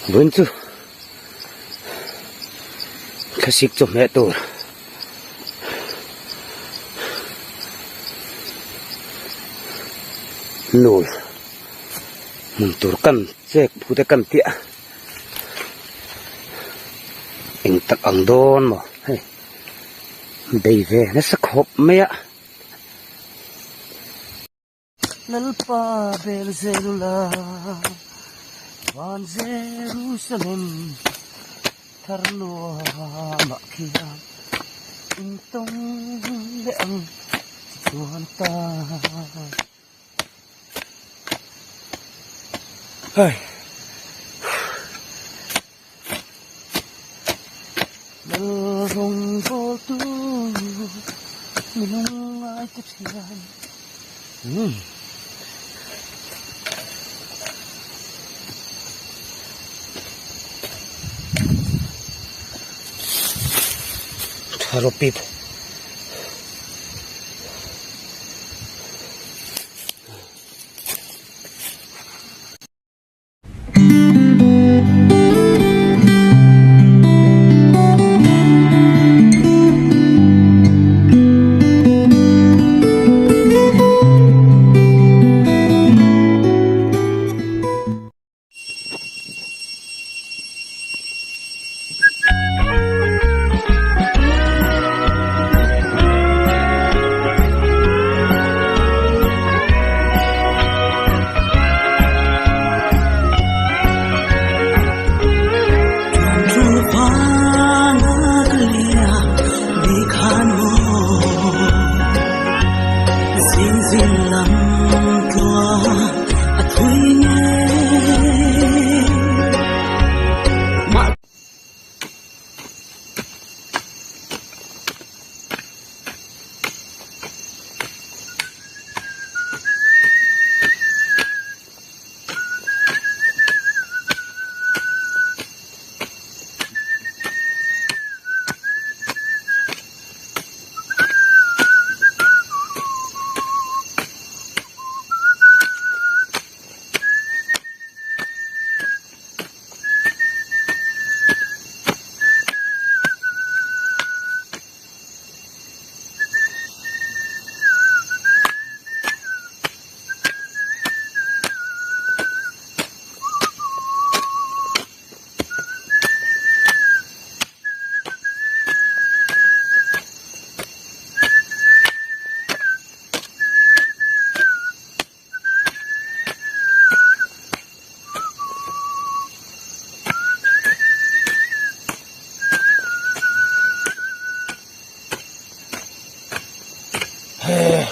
Vawiin chu thlasik chawhmeh tur nul hmun tur kan chek phu te kan tiah eng tak ang dawn maw hei bei ve nasa khawp mai a. Lalpa Belzelula van Jerusalem thar nuamah khian in tawng leh ang chuan ta. Hei. Lal rawng bawl tu mi lungngai te thian. Umm. Tha rawp pip.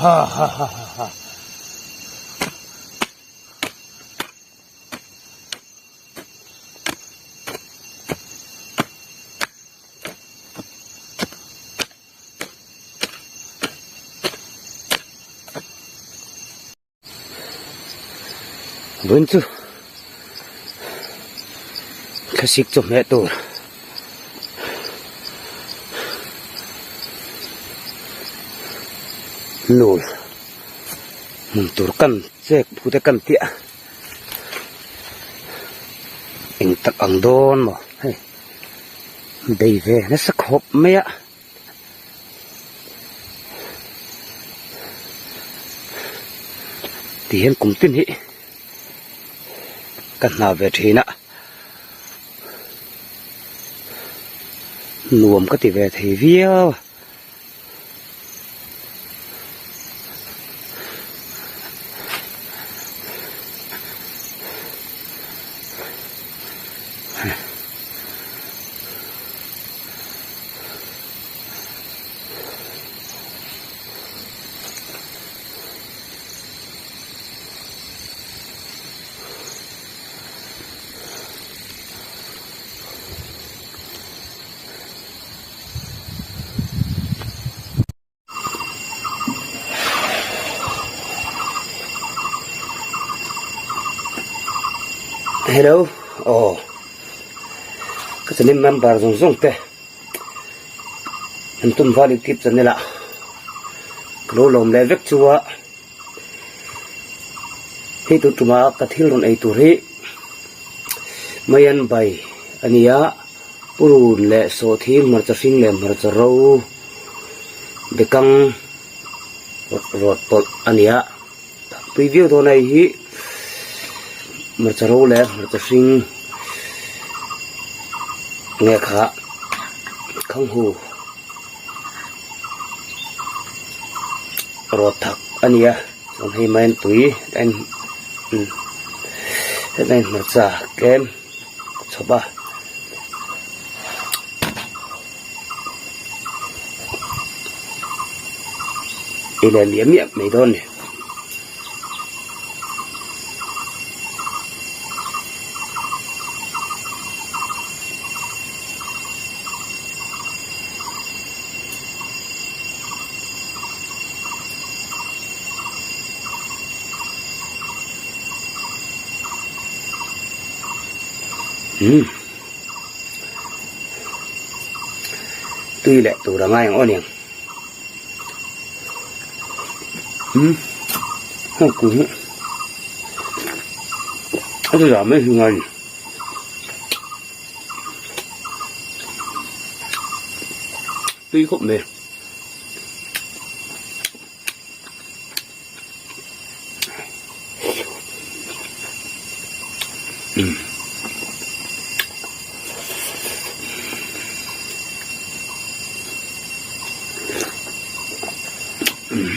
Ha ha ha ha ha. Vawiin chu thlasik chawhmeh tur nul hmun tur kan chek phu te kan tiah eng tak ang dawn maw hei bei ve nasa khawp mai a. Ti hian kum tin hi ka hna ve thin a nuam ka ti ve thei viau a. Hello aw ka channel member zawng zawng te an tum val youtube channel ah ka lo lawm leh vek chu a hei tun tuma ka thil rawn ei tur hi. Maian bai a ni a, purun leh sawhthing hmarcha hring leh hmarcha ro bekang rawt pawlh a ni a, tui viau dawn a hei hi hmarcha ro leh hmarcha hring nge kha khanghu rawt thak a ni a chuan hei maian tui a in hetlai hmarcha tlem chhawp a. Ei leh miah miah mai dawn a ni. Umm tui leh tur a ngai ang aw niang umm heng kui hi a ti zah mai hi ngai a ni. Tui khawp mai. Umm. Umm.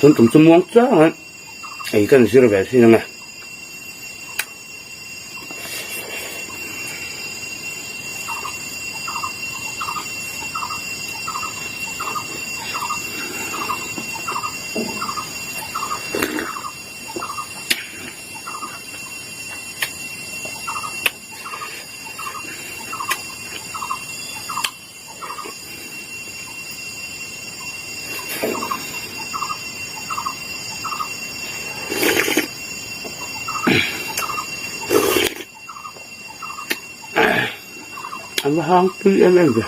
Tun tum chu muang chang a ei kan zir ve thin ang e. An va hang tui em em ve.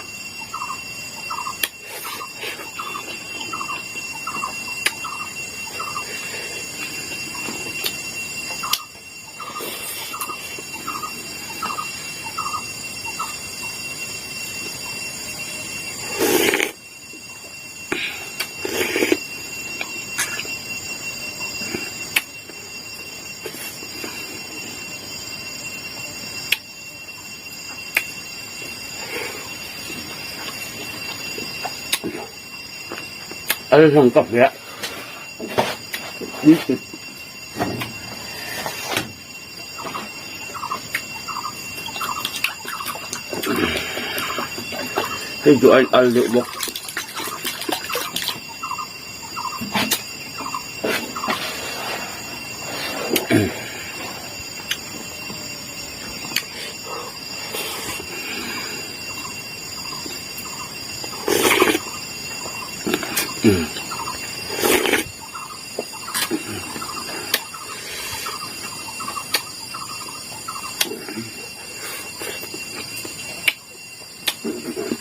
Al hlawng ka hmeh Hei chu a in al deuh bawk.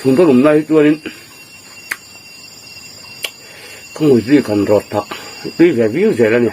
Chhung ka awm lai hi chuanin ka hmui bik han rawt phak tui ve viau zel a ni.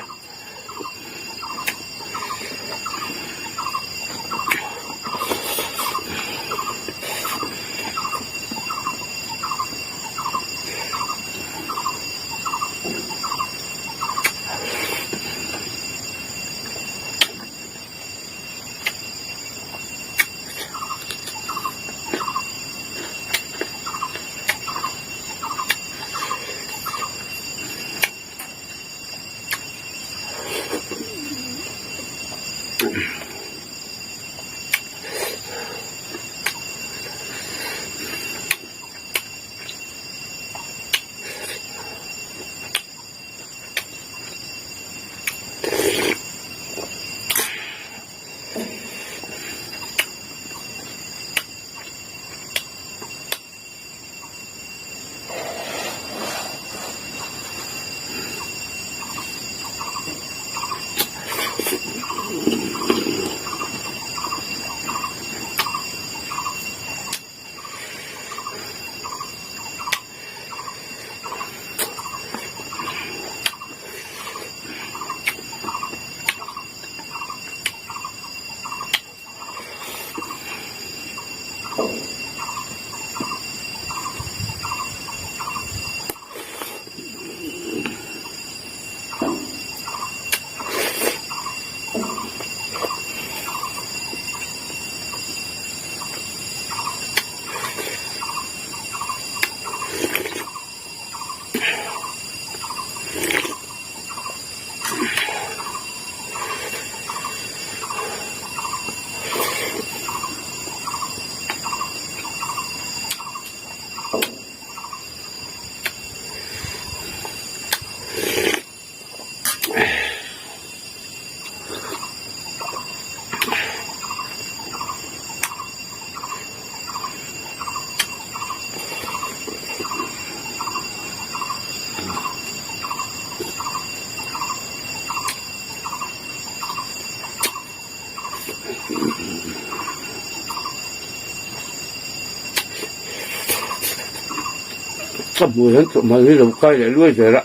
Ka hmuh hian chawhmeh hi lo kai leh luai zel a.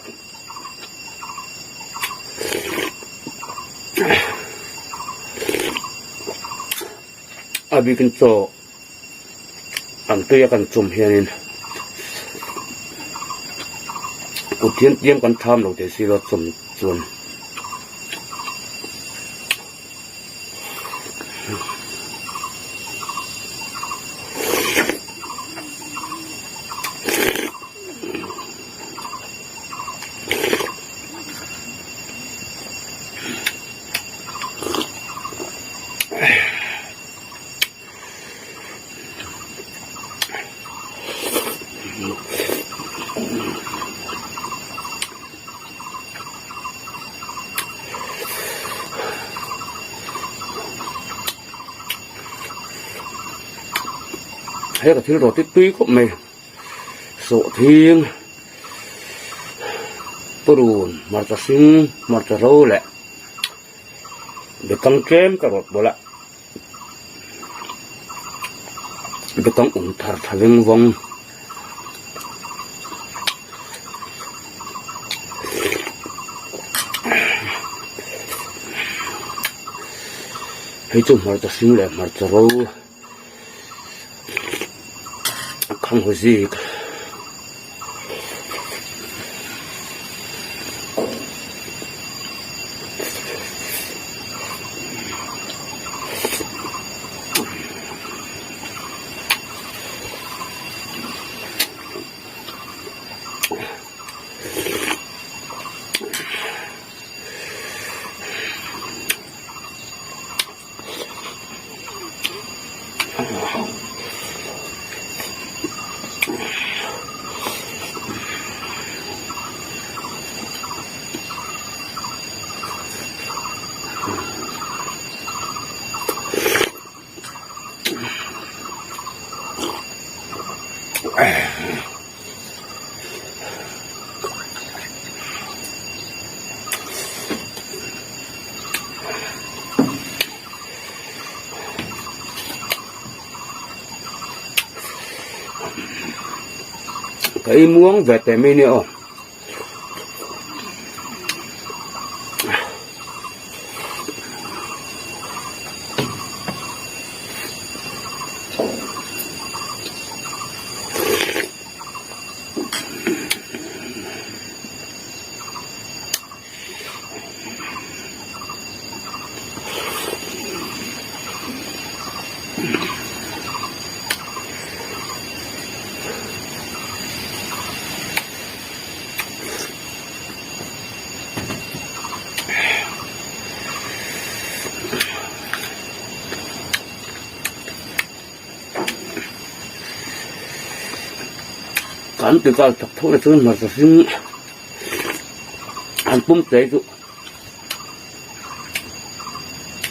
A bikin chaw an tui a kan chawm hianin kut hian tlem kan tham lo thei si lo chawm chuan. He ka thil rawh tui khawp mai sawhthing purun hmarcha hring hmarcha ro leh bekang tlem ka rawt bawlh a. Bekang awm thar tha veng vawng. Hei chu hmarcha hring leh hmarcha ro a khang haw zik. Ka ei muang ve teh mai nia aw. Kan ti kal tak tho na chuan hmarcha hring an pum tlei chu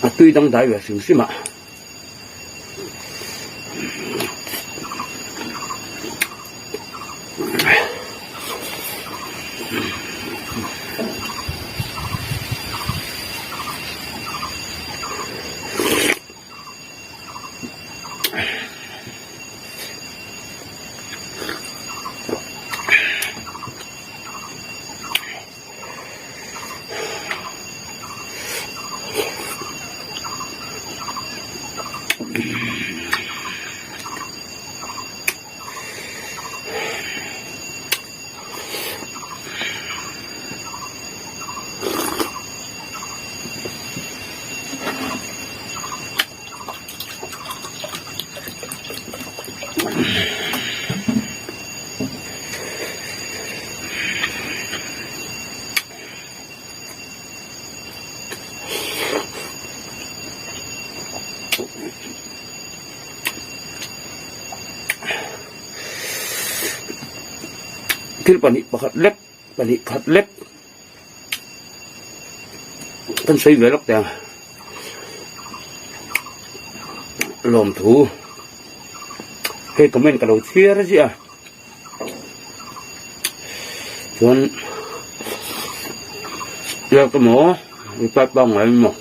a tui dangdai ve hrim hrim a. Thil pahnih pakhat lek pahnih khat lek kan sawi ve lawk teh ang lawmthu hei comment ka lo chhiar ziah a. Chuan biak emaw reply pangngai emaw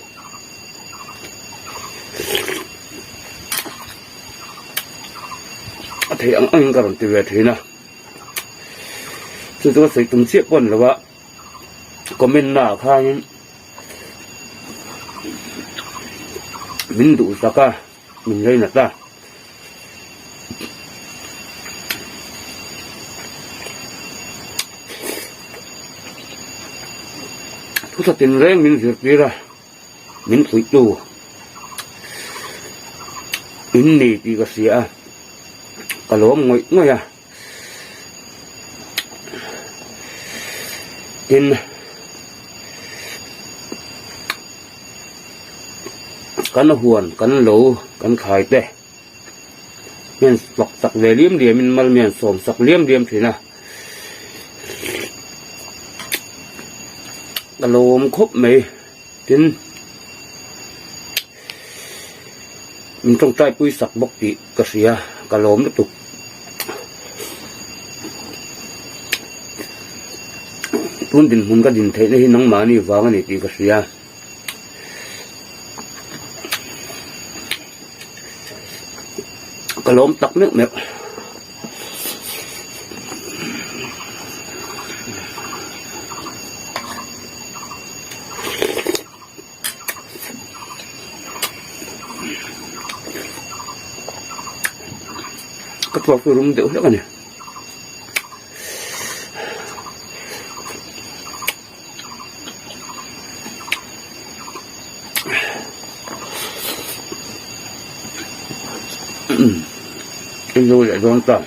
a theih ang angin ka rawn ti ve thin a. Chu chu ka sawi tum chiah pawh a ni lo a, comment na ah khanin min duhsak a, min lainat a. Thu tha tinreng min zirtir a, min fuihtu in ni tih ka hria a, ka lawm ngawih ngawih a. Tin, kan huan kan lo kan thlai te hian fak sak ve liam liam in mal mian sawm sak liam liam thin a, ka lawm khawp mai. Tin, min tawngtai pui sak bawk tih ka hria, ka lawm lutuk. Tun dinhmun ka din theihna hi nangmahni vang a ni tih ka hria. Ka lawm tak meuh meuh. Ka thluak chu rum deuh hlek a ni. In zo leh dawn ta.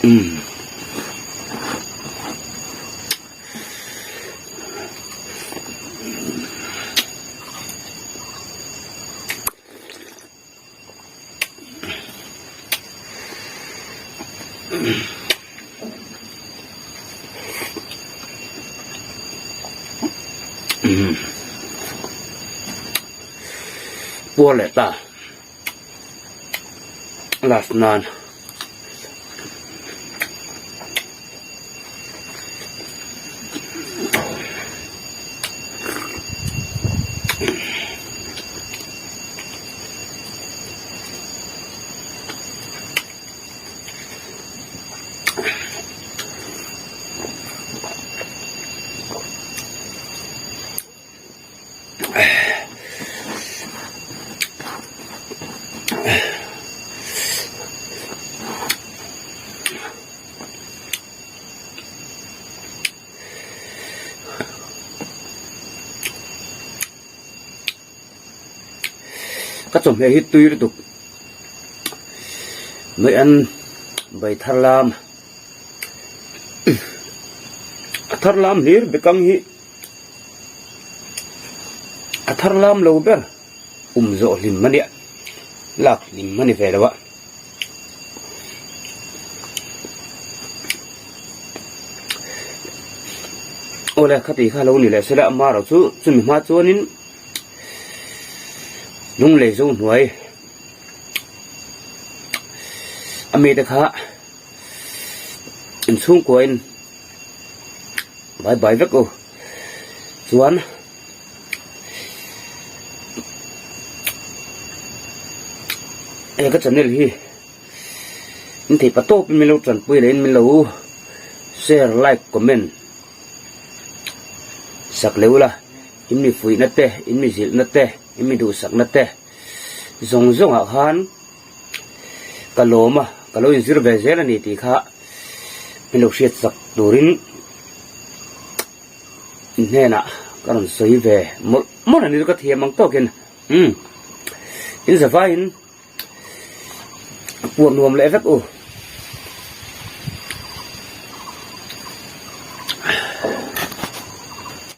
Umm. Puar leh ta last nan. Ka chawhmeh hi tui lutuk mai an bai thar lam a thar lam hlir bekang hi a thar lam lo ber um zawh hlim a nia lak hlim a ni ve lo a. Awle khati kha lo ni leh sela amarawh chu chumi hma chuanin lunglei zo hnuai a mite kha inchhungkuain bai bai vek u chuan. He ka channel hi in theih pa tawp in min lo tanpui leh in min lo share like comment sak leh ula in mi fuihna te in mi zilhna te in mi duhsakna te zawng zawng ah khan ka lawm a ka lo inzir ve zel a ni tih kha min lo hriat sak turin. Hnenah ka rawn sawi ve mawlh mawlh a ni chu ka thiam ang tawkin umm in zavaiin puan nuam leh vek u.